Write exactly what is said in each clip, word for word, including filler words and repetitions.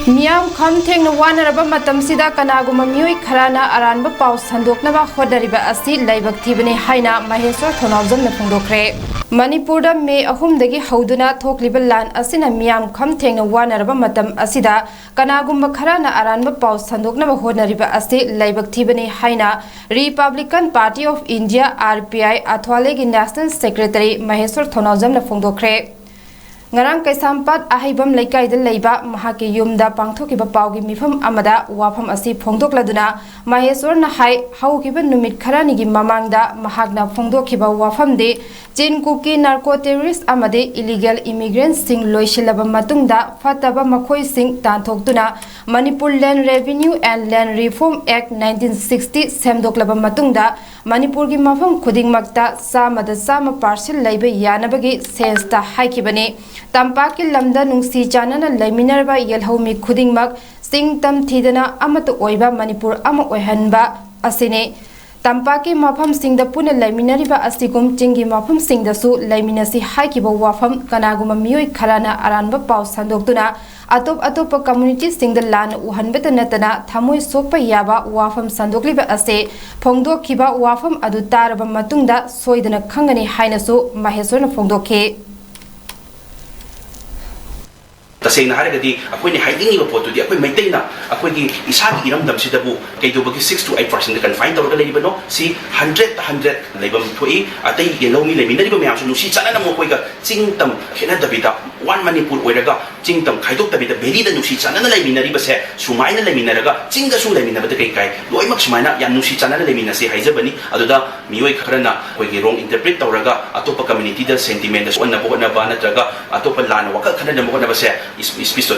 ꯃꯤꯌꯥꯝ ꯈꯝ ꯊꯦꯡꯅ ꯋꯥꯅꯔꯕ ꯃꯇꯝꯁꯤꯗ ꯀꯅꯥꯒꯨꯝꯕ ꯃꯤꯑꯣꯏ ꯈꯔꯅ ꯑꯔꯥꯟꯕ ꯄꯥꯎ ꯁꯟꯗꯣꯛꯅꯕ ꯍꯣꯠꯅꯔꯤꯕ ꯑꯁꯤ ꯂꯥꯏꯕꯛ ꯊꯤꯕꯅꯤ ꯍꯥꯏꯅ ꯃꯍꯦꯁ꯭ꯋꯔ ꯊꯧꯅꯥꯎꯖꯝꯅ ꯐꯣꯡꯗꯣꯛꯈ꯭ꯔꯦ꯫ ꯃꯅꯤꯄꯨꯔꯗ ꯃꯦ ꯑꯍꯨꯝꯗꯒꯤ ꯍꯧꯗꯨꯅ ꯊꯣꯛꯂꯤꯕ ꯂꯥꯟ ꯑꯁꯤꯅ ꯃꯤꯌꯥꯝ ꯈꯝ ꯊꯦꯡꯅ ꯋꯥꯅꯔꯕ ꯃꯇꯝ ꯑꯁꯤꯗ ꯀꯅꯥꯒꯨꯝꯕ ꯈꯔꯅ ꯑꯔꯥꯟꯕ ꯄꯥꯎ ꯁꯟꯗꯣꯛꯅꯕ ꯍꯣꯠꯅꯔꯤꯕ ꯑꯁꯤ ꯂꯥꯏꯕꯛ ꯊꯤꯕꯅꯤ ꯍꯥꯏꯅ Republican Party of India, R P I, ꯑꯊ꯭ꯋꯥꯂꯦꯒꯤ National Secretary ꯃꯍꯦꯁ꯭ꯋꯔ ꯊꯧꯅꯥꯎꯖꯝꯅ ꯐꯣꯡꯗꯣꯛꯈ꯭ꯔꯦ꯫ ꯉꯔꯥꯡ ꯀꯩꯁꯥꯝꯄꯥꯠ ꯑꯍꯩꯕꯝ ꯂꯩꯀꯥꯏꯗ ꯂꯩꯕ ꯃꯍꯥꯛꯀꯤ ꯌꯨꯝꯗ ꯄꯥꯡꯊꯣꯛꯈꯤꯕ ꯄꯥꯎꯒꯤ ꯃꯤꯐꯝ ꯑꯃꯗ ꯋꯥꯐꯝ ꯑꯁꯤ ꯐꯣꯡꯗꯣꯛꯂꯗꯨꯅ ꯃꯍꯦꯁ꯭ꯋꯔꯅ ꯍꯥꯏ, ꯍꯧꯈꯤꯕ ꯅꯨꯃꯤꯠ ꯈꯔꯅꯤꯒꯤ ꯃꯃꯥꯡꯗ ꯃꯍꯥꯛꯅ ꯐꯣꯡꯗꯣꯛꯈꯤꯕ ꯋꯥꯐꯝꯗꯤ ꯆꯤꯟ ꯀꯨꯀꯤ narco terrorist ꯑꯃꯗꯤ illegal immigrantꯁꯤꯡ ꯂꯣꯏꯁꯤꯜꯂꯕ ꯃꯇꯨꯡꯗ ꯐꯠꯇꯕ ꯃꯈꯣꯏꯁꯤꯡ ꯇꯥꯟꯊꯣꯛꯇꯨꯅ Manipur Land Revenue and Land Reform Act nineteen sixty ꯁꯦꯝꯗꯣꯛꯂꯕ ꯃꯇꯨꯡꯗ ꯃꯅꯤꯄꯨꯔꯒꯤ ꯃꯐꯝ ꯈꯨꯗꯤꯡꯃꯛꯇ ꯆꯥꯝꯃꯗ ꯆꯥꯝꯃ parcel ꯂꯩꯕ ꯌꯥꯅꯕꯒꯤ ꯁꯦꯟꯁꯇ ꯍꯥꯏꯈꯤꯕꯅꯤ꯫ ꯇꯝꯄꯥꯛꯀꯤ ꯂꯝꯗ ꯅꯨꯡꯁꯤ ꯆꯥꯟꯅꯅ ꯂꯩꯃꯤꯟꯅꯔꯕ ꯌꯦꯜꯍꯧꯃꯤ ꯈꯨꯗꯤꯡꯃꯛ ꯆꯤꯡ ꯇꯝ ꯊꯤꯗꯅ ꯑꯃꯠꯇ ꯑꯣꯏꯕ ꯃꯅꯤꯄꯨꯔ ꯑꯃ ꯑꯣꯏꯍꯟꯕ ꯑꯁꯤꯅꯤ꯫ ꯇꯝꯄꯥꯛꯀꯤ ꯃꯐꯝꯁꯤꯡꯗ ꯄꯨꯟꯅ ꯂꯩꯃꯤꯟꯅꯔꯤꯕ ꯑꯁꯤꯒꯨꯝ ꯆꯤꯡꯒꯤ ꯃꯐꯝꯁꯤꯡꯗꯁꯨ ꯂꯩꯃꯤꯟꯅꯁꯤ ꯍꯥꯏꯈꯤꯕ ꯋꯥꯐꯝ ꯀꯅꯥꯒꯨꯝꯕ ꯃꯤꯑꯣꯏ ꯈꯔꯅ ꯑꯔꯥꯟꯕ ꯄꯥꯎ ꯁꯟꯗꯣꯛꯇꯨꯅ ꯑꯇꯣꯞ ꯑꯇꯣꯞꯄ communityꯁꯤꯡꯗ ꯂꯥꯟꯅ ꯎꯍꯟꯕꯇ ꯅꯠꯇꯅ ꯊꯃꯣꯏ ꯁꯣꯛꯄ ꯌꯥꯕ ꯋꯥꯐꯝ ꯁꯟꯗꯣꯛꯂꯤꯕ ꯑꯁꯤ ꯐꯣꯡꯗꯣꯛꯈꯤꯕ ꯋꯥꯐꯝ ꯑꯗꯨ ꯇꯥꯔꯕ ꯃꯇꯨꯡꯗ ꯁꯣꯏꯗꯅ ꯈꯪꯒꯅꯤ ꯍꯥꯏꯅꯁꯨ ꯃꯍꯦꯁ꯭ꯋꯔꯅ ꯐꯣꯡꯗꯣꯛꯈꯤ꯫ ꯇꯁꯦꯡꯅ ꯍꯥꯏꯔꯒꯗꯤ ꯑꯩꯈꯣꯏꯅ ꯍꯥꯏꯅꯤꯡꯉꯤꯕ ꯄꯣꯠꯇꯨꯗꯤ ꯑꯩꯈꯣꯏ ꯃꯩꯇꯩꯅ ꯑꯩꯈꯣꯏꯒꯤ ꯏꯁꯥꯒꯤ ꯏꯔꯝꯗꯝꯁꯤꯗꯕꯨ ꯀꯩꯗꯧꯕꯒꯤ six to eight percent confine ꯇꯧꯔꯒ ꯂꯩꯔꯤꯕꯅꯣ? ꯁꯤ hundredꯇ hundred ꯂꯩꯐꯝ ꯊꯣꯛꯏ꯫ ꯑꯇꯩ ꯌꯦꯜꯍꯧꯃꯤ ꯂꯩꯃꯤꯟꯅꯔꯤꯕ ꯃꯌꯥꯝꯁꯨ ꯅꯨꯡꯁꯤ ꯆꯥꯟꯅꯅ ꯃꯈꯣꯏꯒ ꯆꯤꯡ ꯇꯝ ꯈꯦꯠꯅꯗꯕꯤꯗ one ꯃꯅꯤꯄꯨꯔ ꯑꯣꯏꯔꯒ ꯆꯤꯡ ꯇꯝ ꯈꯥꯏꯗꯣꯛꯇꯕꯤꯗ valleyꯗ ꯅꯨꯡꯁꯤ ꯆꯥꯟꯅꯅ ꯂꯩꯃꯤꯟꯅꯔꯤꯕꯁꯦ ꯁꯨꯃꯥꯏꯅ ꯂꯩꯃꯤꯟꯅꯔꯒ ꯆꯤꯡꯗꯁꯨ ꯂꯩꯃꯤꯟꯅꯕꯗ ꯀꯩ ꯀꯥꯏ? ꯂꯣꯏꯅꯃꯛ ꯁꯨꯃꯥꯏꯅ ꯌꯥꯝ ꯅꯨꯡꯁꯤ ꯆꯥꯟꯅꯅ ꯂꯩꯃꯤꯟꯅꯁꯤ ꯍꯥꯏꯖꯕꯅꯤ꯫ ꯑꯗꯨꯗ ꯃꯤꯑꯣꯏ ꯈꯔꯅ ꯑꯩꯈꯣꯏꯒꯤ wrong interpret ꯇꯧꯔꯒ ꯑꯇꯣꯞꯄ communityꯗ sentimentꯗ ꯁꯣꯛꯍꯟꯅꯕ ꯍꯣꯠꯅꯕ ꯅꯠꯇ꯭ꯔꯒ ꯑꯇꯣꯞꯄ ꯂꯥꯟꯅ ꯋꯥꯈꯜ ꯈꯟꯍꯟꯅꯕ ꯍꯣꯠꯅꯕꯁꯦ is, is speech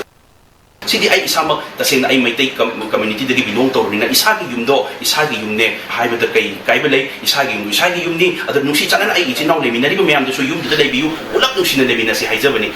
ꯁꯤꯗꯤ ꯑꯩ ꯏꯁꯥꯃꯛ ꯇꯁꯦꯡꯅ ꯑꯩ ꯃꯩꯇꯩ com-, communityꯗꯒꯤ belong ꯇꯧꯔꯕꯅꯤꯅ ꯏꯁꯥꯒꯤ ꯌꯨꯝꯗꯣ ꯏꯁꯥꯒꯤ ꯌꯨꯝꯅꯦ ꯍꯥꯏꯕꯗ ꯀꯩ ꯀꯥꯏꯕ ꯂꯩ? ꯏꯁꯥꯒꯤ ꯌꯨꯝꯗꯣ ꯏꯁꯥꯒꯤ ꯌꯨꯝꯅꯤ꯫ ꯑꯗꯣ ꯅꯨꯡꯁꯤ ꯆꯥꯟꯅꯅ ꯑꯩ ꯏꯆꯤꯟ ꯏꯅꯥꯎ ꯂꯩꯃꯤꯟꯅꯔꯤꯕ ꯃꯌꯥꯝꯗꯨꯁꯨ ꯌꯨꯝꯗꯨꯗ ꯂꯩꯕꯤꯌꯨ, ꯄꯨꯂꯞ ꯅꯨꯡꯁꯤꯅ ꯂꯩꯃꯤꯟꯅꯁꯤ ꯍꯥꯏꯖꯕꯅꯤ꯫